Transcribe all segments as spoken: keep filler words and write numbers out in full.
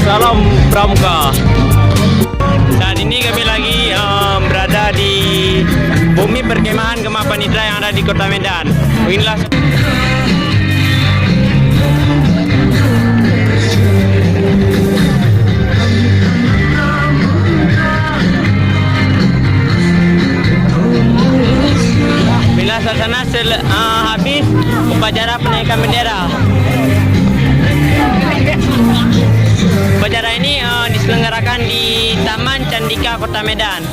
Salam Pramuka. Saat ini kami lagi, eh, berada di bumi perkemahan Gema Panitra yang ada di Kota Medan. Inilah Bila suasana sel-, ah, habis upacara penaikan bendera. Upacara ini, ah, diselenggarakan di Taman Candika Kota Medan.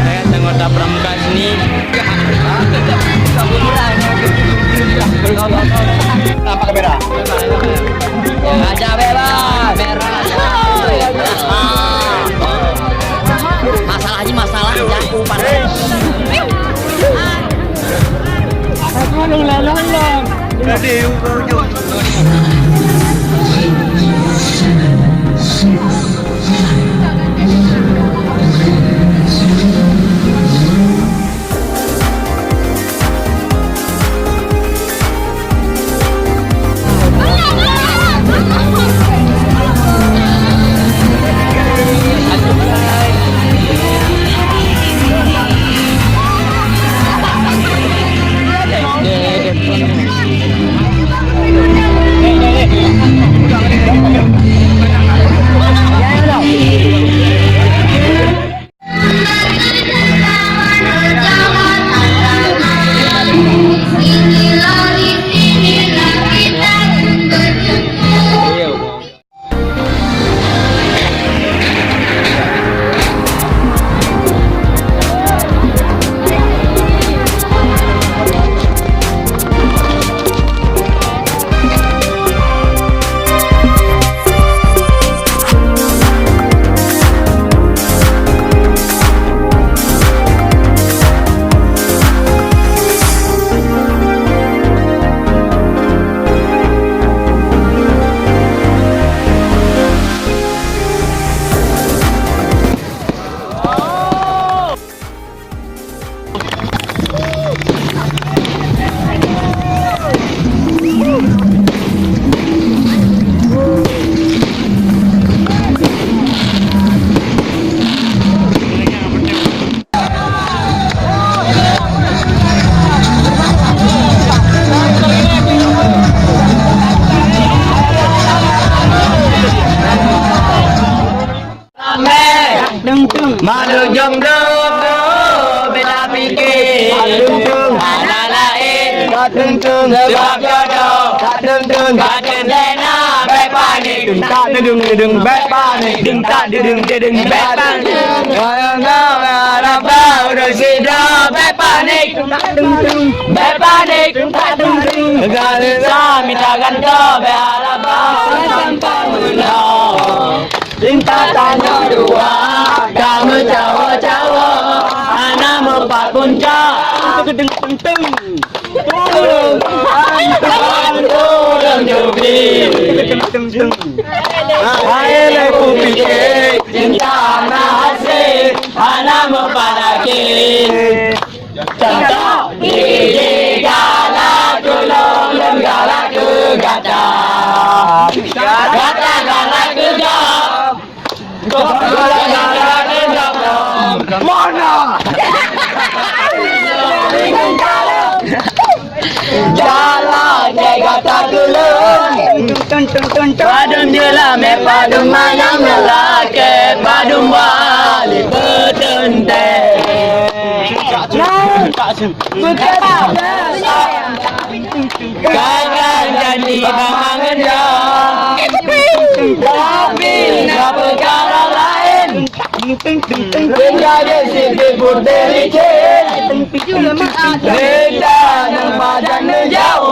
Saya anggota pramuka sini. Apa kamera? Raja bebas, merah. Masalah ni masalah, ya. Aku lon, lon, lon. Mandum jomblo beda pike. Hana laén sebab jodoh. Batin lena bèk panik. Tak dedeng dedeng bèk panik. Deng tak dedeng dedeng bèk panik. Kaya ngau araba urus sidroe bèk panik. Bèk panik. Gari sa mita gantoe bèk araba. Sampai meunoe. Cinta tanyoe dua ka meucawo-cawo, hana meupat punca. Teugeudeng teng-teng. Turun, turun jubli. Hai lé kupike, cinta hana hasé, hana meupat akhé. Contoh, gigi galak tulông, lôn galak keu gata. Gata galak keu gob. Gob galak keu gob. Mona! Galak keu gata tulông. Padum jeulamèe, padum manyang meulakèe, padum bali peuteuntèe. Kakang janji hana ngeujak, tapi na peukara laén. Tinggal di sini pun terlicin. Cerita nyang panjang neujaweueb.